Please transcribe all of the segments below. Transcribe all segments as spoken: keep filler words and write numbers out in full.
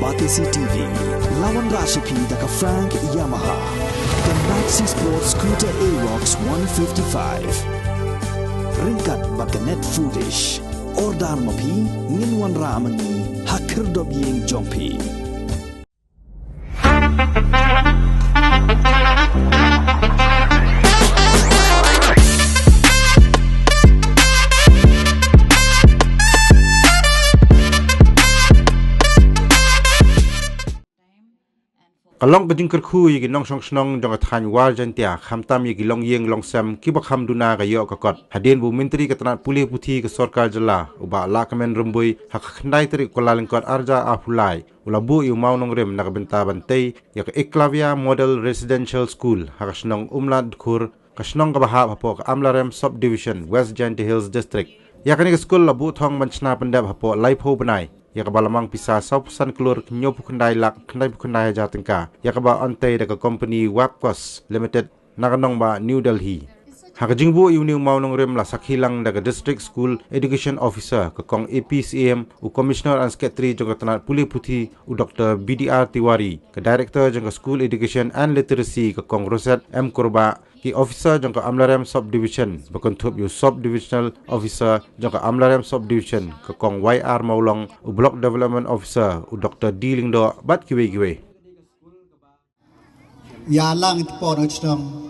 Batesi T V, la wanrah sha phi da ka Frank Yamaha, ka Maxi Sport Scooter Aerox one fifty-five. Ryngkat bad ka Net Foodish. Order ma phi, ngin wanrah ma ngi ha khyrdop ïing jong phi. Ka long ka jingkyrkhu ïa ki nongshong shnong jong ka thaiñ War Jaintia, khamtam ïa ki longïing longsem kiba kham duna ka ïoh ka kot, hadien ba u Myntri ka tnat pule puthi ka sorkar jylla, u Bah Lahkmen Rymbui, ha ka khyndai tarik u Kyllalyngkot arhajar arphew lai, u la buh ïa u mawnongrim na ka bynta ban tei ïa ka Eklavya Model Residential School ha ka shnong Umladkhur, ka shnong kaba hap hapoh ka Amlarem Subdivision, West Jaintia Hills District. Ïa kane ka skul la buh thong ban shna pyndep hapoh laiphew bnai, ïa kaba la mang pisa sawphew san klur hynñiewphew khyndai lak khyndaiphew khyndai hajar tyngka, ïa kaba yn tei da ka kompani Wabcos Limited na ka nongbah New Delhi. Ha ka jingbuh ïa une u mawnongrim la sakhi lang da ka District School Education Officer, ka Kong A P Syiem, u Commissioner and Secretary jong ka tnat pule puthi, u Doctor B D R Tiwari, ka Director jong ka School Education and Literacy, ka Kong Rosette M Kurbah, ki officer jong ka Amlarem Subdivision, ba kynthup ïa u Sub Divisional Officer jong ka Amlarem Subdivision, ka Kong Y R Mawlong, u Block Development Officer, u Doctor D Lyngdoh, bad kiwei kiwei. Ïa lang i tpor na chnong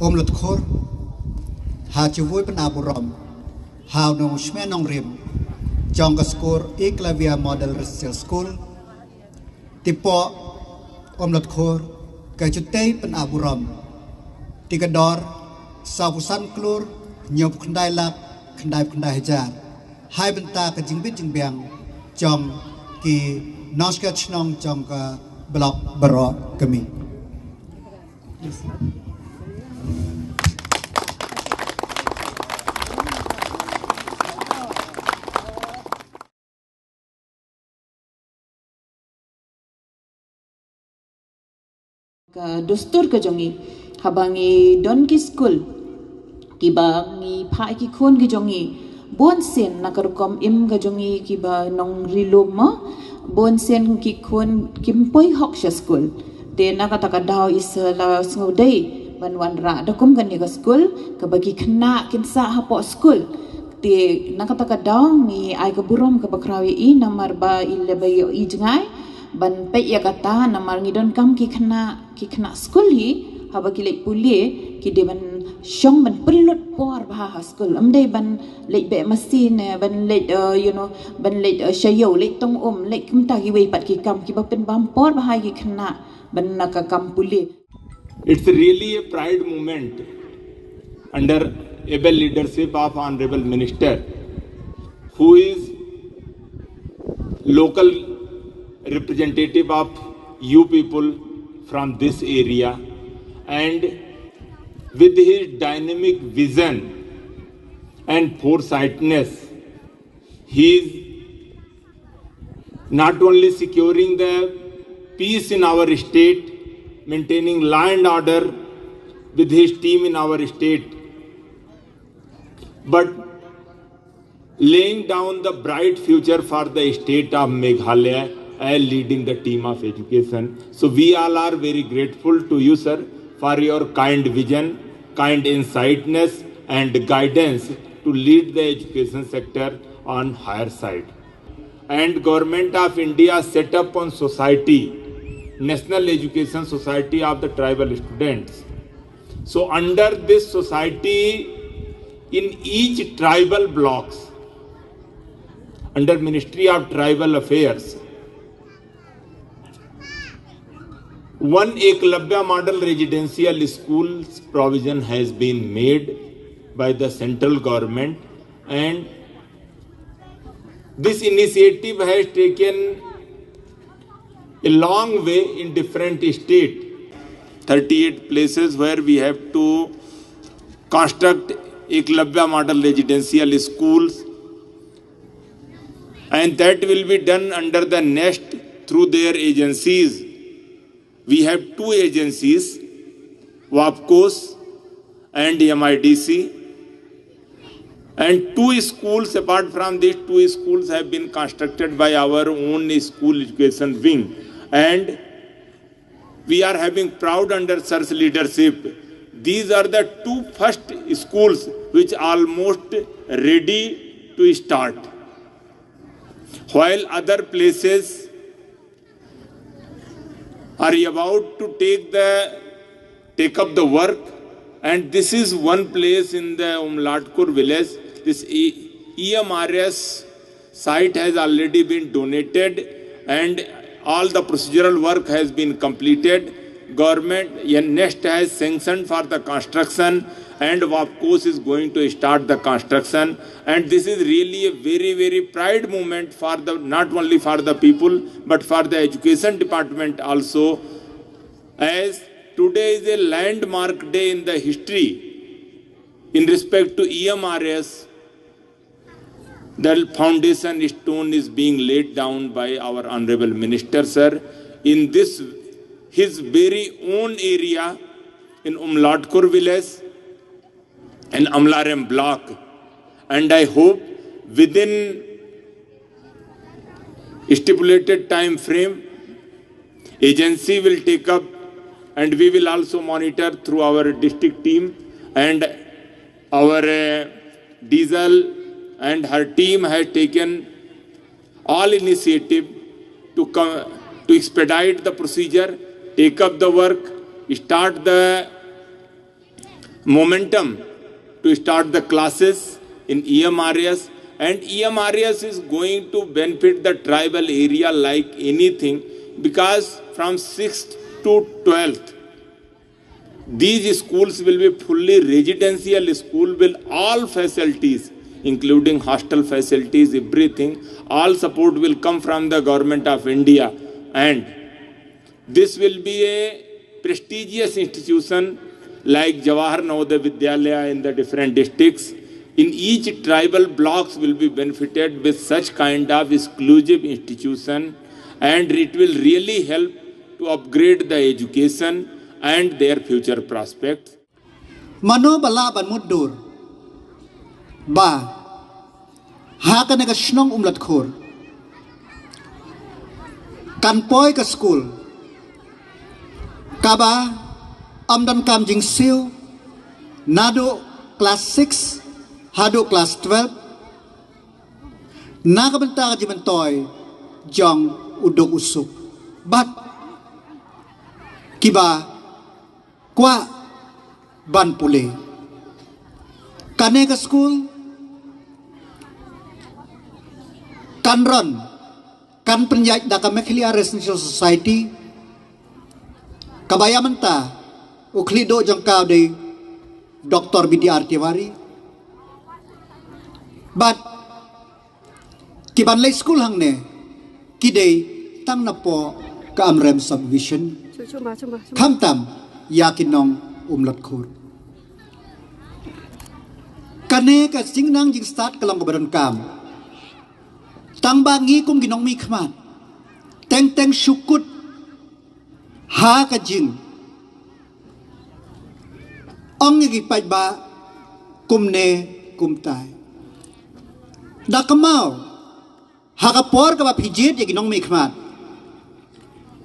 Umladkhur, ha chiwui pynap burom ha u nongshmeh nongrim jong ka skul Eklavya Model Residential School, tpor Umladkhur, ka jutei pynap burom, te ka dor sawphew san klur hynñiewphew khyndai lak khyndaiphew khyndai hajar, ha bynta ka jingbit jingbiang jong ki nongshong shnong jong ka block baroh kmie. Ka dustur ka jong ngi, haba ngi don ki skul kiba ngi phah ki khun ki jong ngi, bun sien na ka rukom im ka jong ngi kiba nongri lum mo, bun sien ki khun kim poi hok sha skul. Te na kata ka daw i sa la sngewdei ban wanrah da kum kane ka skul, kaba ki khynnah kin sah hapoh skul. Te na kata ka daw ngi ai ka burom kaba khraw ïa i, namar ba i leh ba ïoh i jngai ban peit ïa kata, namar ngi donkam ki khynnah, ki khynnah skul hi, haba ki leit pule, ki dei ban shong ban pynlut por bha ha skul. Ym dei ban leit beh masi ne ban leit, eh, you know, ban leit, eh, sha ïew, leit tong um, leit kumta kiwei pat ki kam, kiba pynbam por bha ïa ki khynnah ban na ka kam pule. It's really a pride moment under able leadership of Honorable Minister, who is local representative of you people from this area, and with his dynamic vision and foresightness, he is not only securing the peace in our state, maintaining law and order with his team in our state, but laying down the bright future for the state of Meghalaya and leading the team of education. So we all are very grateful to you, sir, for your kind vision, kind insightness and guidance to lead the education sector on higher side. And Government of India set up on society, National Education Society of the Tribal Students. So under this society, in each tribal blocks, under Ministry of Tribal Affairs, one Eklavya Model Residential Schools provision has been made by the central government, and this initiative has taken a long way in different state. Thirty-eight places where we have to construct Eklavya Model Residential Schools, and that will be done under the NEST through their agencies. We have two agencies, WAPCOS and M I D C. And two schools, apart from these two schools, have been constructed by our own school education wing. And we are having proud under sir's leadership. These are the two first schools which almost ready to start. While other places are about to take the take up the work, and this is one place in the Umlatkur village. This E- EMRS site has already been donated, and all the procedural work has been completed. Government, yeah, next has sanctioned for the construction, and of course is going to start the construction. And this is really a very, very pride moment for the, not only for the people, but for the education department also, as today is a landmark day in the history in respect to EMRS. The foundation stone is being laid down by our honorable minister, sir, in this, his very own area, in Umlatkur village and Amlarem block. And I hope within stipulated time frame, agency will take up, and we will also monitor through our district team, and our uh, Diesel and her team has taken all initiative to come to expedite the procedure, take up the work, start the momentum to start the classes in EMRS, and EMRS is going to benefit the tribal area like anything, because from sixth to twelfth, these schools will be fully residential school with all facilities, including hostel facilities, everything. All support will come from the government of India, and this will be a prestigious institution like Jawahar Navodaya Vidyalaya in the different districts. In each tribal blocks will be benefited with such kind of exclusive institution, and it will really help to upgrade the education and their future prospects. Mano ba lah ban mutdur ba ha kane ka shnong Umlatkhur kan poi ka skul kaba ym donkam jingsiew naduh klas six haduh klas twelve na ka bynta ka jingmyntoi jong u duk u suk bad kiba kwah ban pule. Kane ka skul kan run, kan pynïaid da ka Meghalaya Residential Society, kaba ïa mynta u khlieh duh jong ka u dei Doctor B D R Tiwari. Bad ki ban leit skul hangne ki dei tang napoh ka Amlarem subdivision, khamtam ïa ki nong Umlatkhur. Kane ka jingnang jingstad ka long kaba donkam, tang ba ngi kum ki nongmihkhmat teng teng shu kut ha ka jing ong ïa ki paidbah kumne kumtai. Da kynmaw ha ka por kaba phi jied ïa ki nongmihkhmat,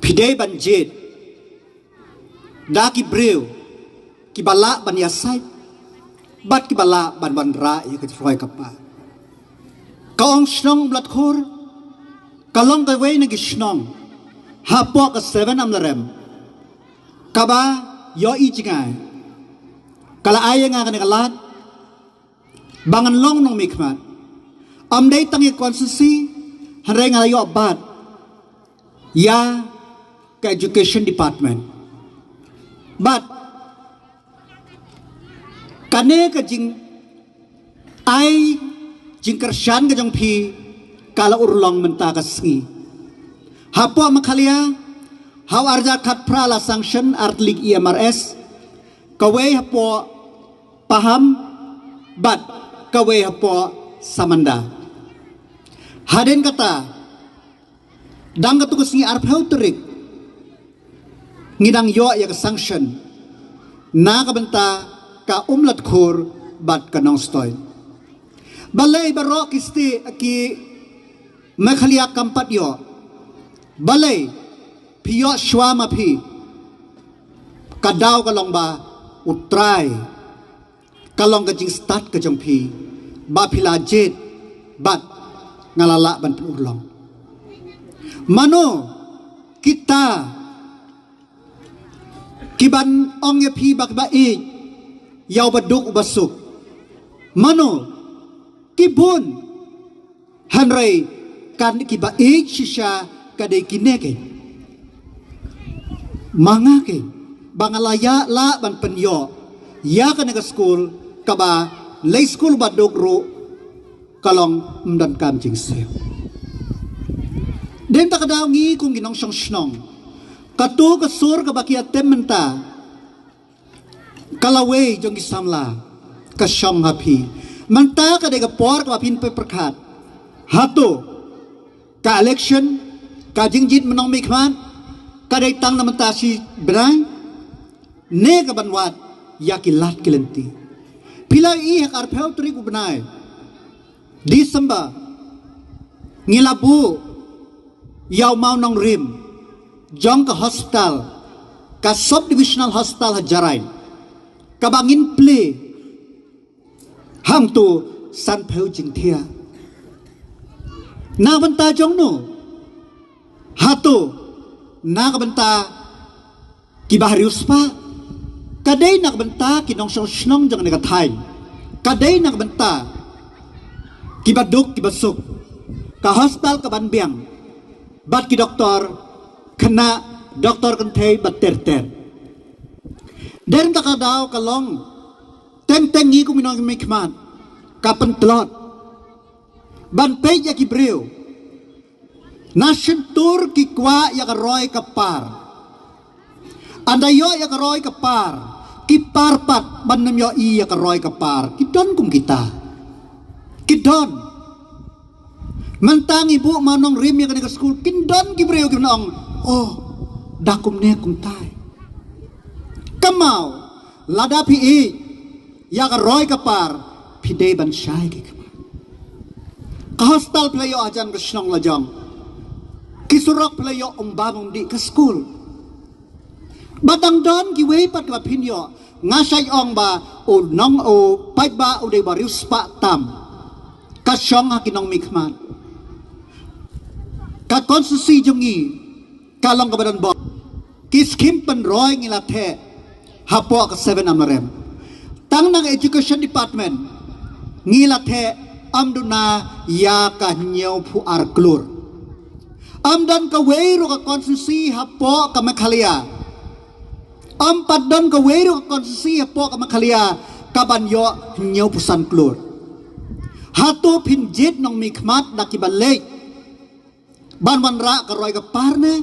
phi dei ban jied da ki briew kiba lah ban ïasaid bad kiba lah ban wanrah ïa ka jingroi ka par. Ka ong shnong Umlatkhur ka long kawei na ki shnong hapoh ka seven Amlarem kaba ïohi jngai. Ka la ai ïa nga kane ka lad ba ngan long nongmihkhmat. Ym dei tang ïa ka constituency, hynrei nga la ïoh bat ïa ka education department. Bad kane ka jingai jingkyrshan ka jong phi ka la urlong mynta ka sngi. Hapoh Meghalaya ha u arhajar khatphra la sanction artylli ki EMRS, kawei hapoh Pahang bad kawei hapoh Samanda. Hadien kata, dang katto ka sngi arphew tarik ngi dang ïoh ïa ka sanction na ka bynta ka Umlatkhur bad ka Nongstoiñ. Balei baroh ki state ki Meghalaya kam pat ïoh? Balei phi ïoh shuwa ma phi? Ka daw ka long ba U Trai, ka long ka jingstad ka jong phi, ba phi la jied bad nga la lah ban pynurlong. Mano kita ki ban ong ïa phi ba kiba ïeit ïa uba duk uba suk? Mano? Ki bun. Hynrei kan kiba ïeit shisha ka dei kine ki. Ma nga ki ba nga la ïa lah ban pynïoh ïa kane ka skul, kaba lei skul ba duk ruh ka long ym donkam jingsiew. Dei mynta ka daw ngi kum ki nongshong shnong, kato ka sur kaba ki ïa tem mynta, ka lawei jong ki samla ka shong ha phi. Mynta ka dei ka por kaba phin pyrkhat. Hato ka election, ka jingjied nongmihkhmat, ka dei tang na mynta shi bnai ne ka ban wad ïa ki lad ki lynti? Phi la ïohi ha ka arphew tarik u bnai December, ngi la buh ïa u mawnongrim jong ka hospital, ka sub divisional hospital ha Jarain, kaba ngin plie hangto sanphew jingthiah. Na bynta jong no? Hato na ka bynta kiba riewspah? Ka dei na ka bynta ki nongshong shnong jong kane ka thaiñ. Ka dei na ka bynta kiba duk kiba suk. Ka hospital ka ban biang bad ki doktor khynnah, doktor kynthei bad ter ter. Dei mynta ka daw ka long teng teng ngi kum ki nongmihkhmat, ka pyntlot ban peit ïa ki briew. Na shyntur ki kwah ïa ka roi ka par. Ynda ïoh ïa ka roi ka par, ki par pat ban nym ïohi ïa ka roi ka par. Ki don kum kita. Ki don. Mynta ngi buh mawnongrim ïa kane ka skul, kin don ki briew kin ong, oh, da kumne kumtai. Kynmaw, lada phi ïeit ïa ka roi ka par, phi dei ban shai ki khmat. Ka hospital phi la ïoh hajan ka shnong lajong. Ki surok phi la ïoh, um bam um dih, ka skul. Bad dang don kiwei pat kiba phin ïoh. Nga shait ong ba u nong, u paidbah u dei ba riewspah tam. Ka shong ha ki nongmihkhmat. Ka constituency jong ngi ka long kaba don bor. Ki skhim pynroi ngi la theh hapoh ka seven M R M. Tang na ka education department ngi la theh ym duna ïa ka hynñiewphew ar klur. Ym don kawei ruh ka constituency hapoh ka Meghalaya, ym pat don kawei ruh ka constituency hapoh ka Meghalaya ka ban ïoh hynñiewphew san klur. Hato phin jied nongmihkhmat da kiba leit ban wanrah ka roi ka par ne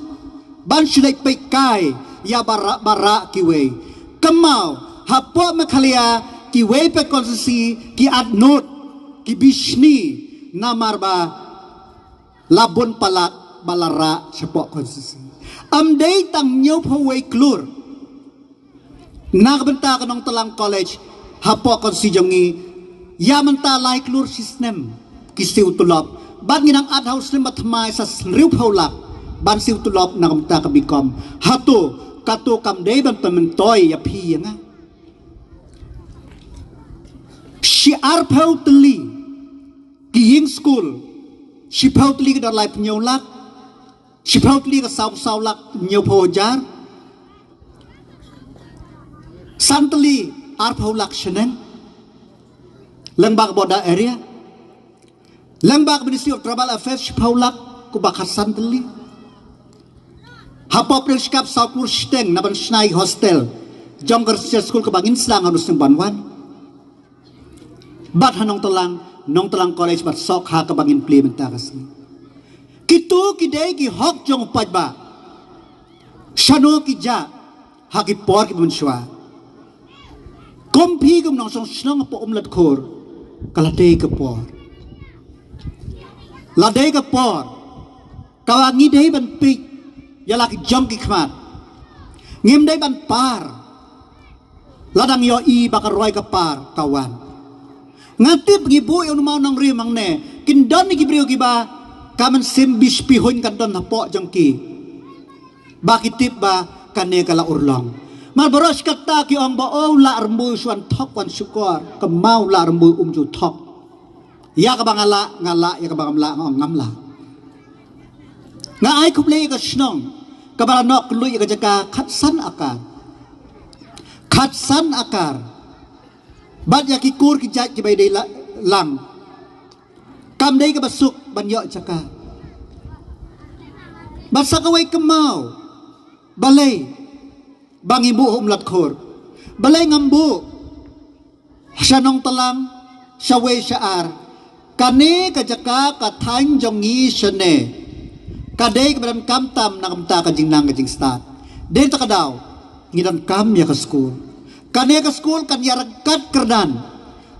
ban shu leit peit kai ïa ba rah ba rah kiwei? Kynmaw, hapoh Meghalaya kiwei pat constituency ki at nud, ki bishni namar ba la bun palat ba la rah shapoh constituency. Ym dei tang hynñiewphew wei klur. Na ka bynta ka Nongtlang College hapoh constituency jong ngi, ïa mynta lai klur shi snem ki siew tulop. Bad ngi nang at ha u snem ba thymmai sa hynriewphew lak ban siew tulop na ka bynta ka B Com. Hato kato kam dei ban pynmyntoi ïa phi ïa nga? Shi arphew tylli ki ïing skul, shiphew tylli ki don laiphew hynñiew lak, shiphew tylli ka saw, saw lak hynñiewphew hajar, san tylli arphew lak shaneng. Lyngba ka border area, lyngba ka Ministry of Tribal Affairs shiphew lak kumba khatsan tylli. Hapoh Pdeng Shkap saw klur shiteng na ban shna ïa ki hostel jong ka residential school kaba ngin sdang ha u snem ban wan. Bad ha Nongtlang, Nongtlang College bad Sohkha kaba ngin plie mynta ka sngi. Kito ki dei ki hok jong u paidbah. Shano ki jah ha ki por kiba mynshuwa? Kum phi kum nongshong shnong hapoh Umladkhor, ka la dei ka por, la dei ka por kaba ngi dei ban peit ïa la ki jong ki khmat. Ngim dei ban par. La dang ïohi ba ka roi ka par ka wan. Nga tip ngi buh ïa u mawnongrim hangne, kin don ki briew kiba ka mynsiem bishpihun kan don hapoh jong ki, ba ki tip ba kane ka la urlong. Mar baroh shi katta ki ong ba, oh, lah rymbui shu wan thok wan shukor, ka maw lah rymbui um ju thok. Ïa kaba nga lah nga lah, ïa kaba ngam lah nga ong ngam lah. Nga ai khublei ïa ka shnong kaba la noh kylluid ïa ka jaka khatsan akar, khatsan akar. Bad ïa ki kur ki jait kiba dei la-, lang, kam dei kaba suk ban ïoh jaka. Bad sa kawei ka maw, balei ba ngi buh ha Umlatkhur? Balei ngam buh sha Nongtlang, sha wei sha ar? Kane ka jaka ka thaiñ jong ngi shane ka dei kaba donkam tam na ka bynta ka jingnang ka jingstad. Dei ta ka daw ngi donkam ïa ka skul. Kane ka skul kan ïa ryngkat kyrdan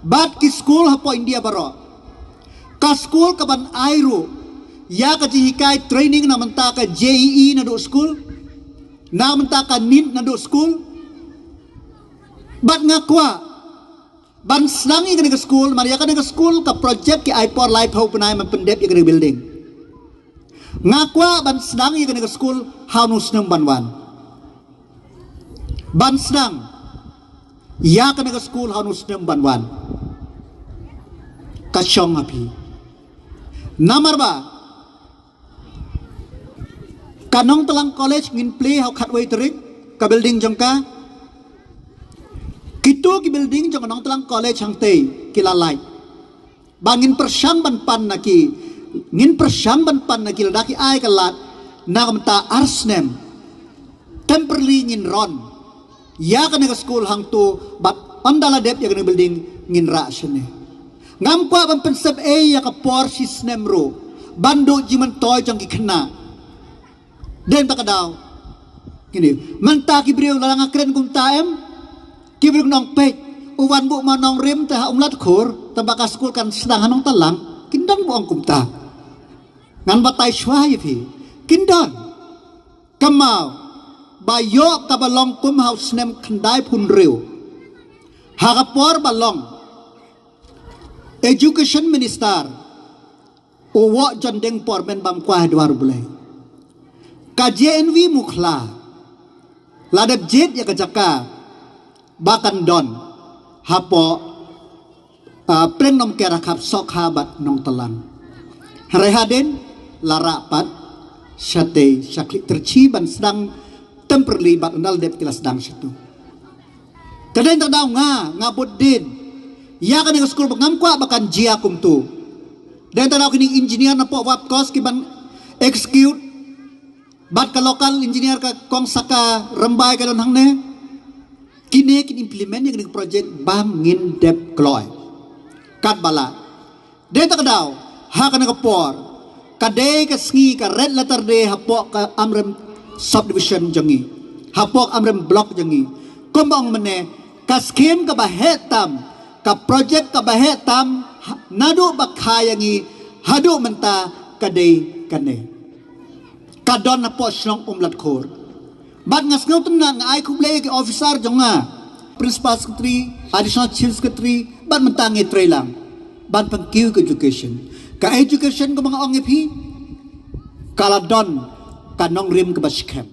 bad ki skul hapoh India baroh. Ka skul kaban ai ruh ïa ka jinghikai, training na ka bynta ka J E E naduh skul, na ka bynta ka NEET naduh skul. Bad nga kwah ban sdang ïa kane ka skul, namar ïa kane ka skul ka project ki ai por laiphew bnai ban pyndep ïa kane ka building. Nga kwah ban sdang ïa kane ka skul ha une u snem ban wan. Ban sdang ïa kane ka skul ha une u snem ban wan. Ka shong ha phi. Namar ba ka Nongtlang College ngin plie ha u khatwei tarik, ka building jong ka. Kito ki building jong ka Nongtlang College hangtei ki la lait. Ba ngin pyrshang ban pan na ki, ngin pyrshang ban pan na ki lada ki ai ka lad na ka bynta ar snem. Temporarily ngin ron ïa kane ka skul hangto, bad ynda la dep ïa kane ka building ngin rah shane. Ngam kwah ban pynsep ei ïa ka por shi snem ruh ban duh jingmyntoi jong ki khynnah. Dei ta ka daw. Kine mynta ki briew la nga kren kumta em. Ki briew nong peit, u wan buh mawnongrim te ha Umlatkhur, tangba ka skul kan sdang ha Nongtlang. Kin don buh ong kumta. Ngan batai shuwa ïa phi. Kin don. Ka maw ba ïoh kaba long kum ha u snem khyndaiphew hynriew, ha ka por ba long Education Minister u Woh Jonding Pormen bam kwah ha dwar U Blei. Ka J N V Mukhla la dep jied ïa ka jaka ba kan don hapoh, ah, Pdeng Nongker ha khap Sokha bad Nongtlang. Hynrei hadien la rah pat shatei sha Khlieh Tyrshi ban sdang temporarily, bad ynda la dep ki la sdang shato. Te dei ta ka daw nga, nga bud dien ïa kane ka skul ba ngam kwah ba kan jia kumto. Dei ta ka daw kine engineer napoh WAPCOS ki ban execute, bad ka local engineer ka Kong Saka Rymbai ka don hangne. Kine kin implement ïa kane ka project ba ngin dep kloi. Katba lah. Dei ta ka daw ha kane ka por ka dei ka sngi, ka red letter day hapoh ka Amrem subdivision jong ngi, hapoh ka Amrem block jong ngi. Kumba ong mynne, ka skim kaba heh tam, ka project kaba heh tam, ha-, naduh ba kha ïa ngi haduh mynta ka dei kane. Ka don hapoh shnong Umlatkhur. Bad nga sngewtynnat, nga ai khublei ïa ki officer jong nga, Principal Secretary, Additional Chief Secretary, bad mynta ngi trei lang ban pynkiew ka education. Ka education kumba nga ong ïa phi, ka la don ka nongrim kaba skhem.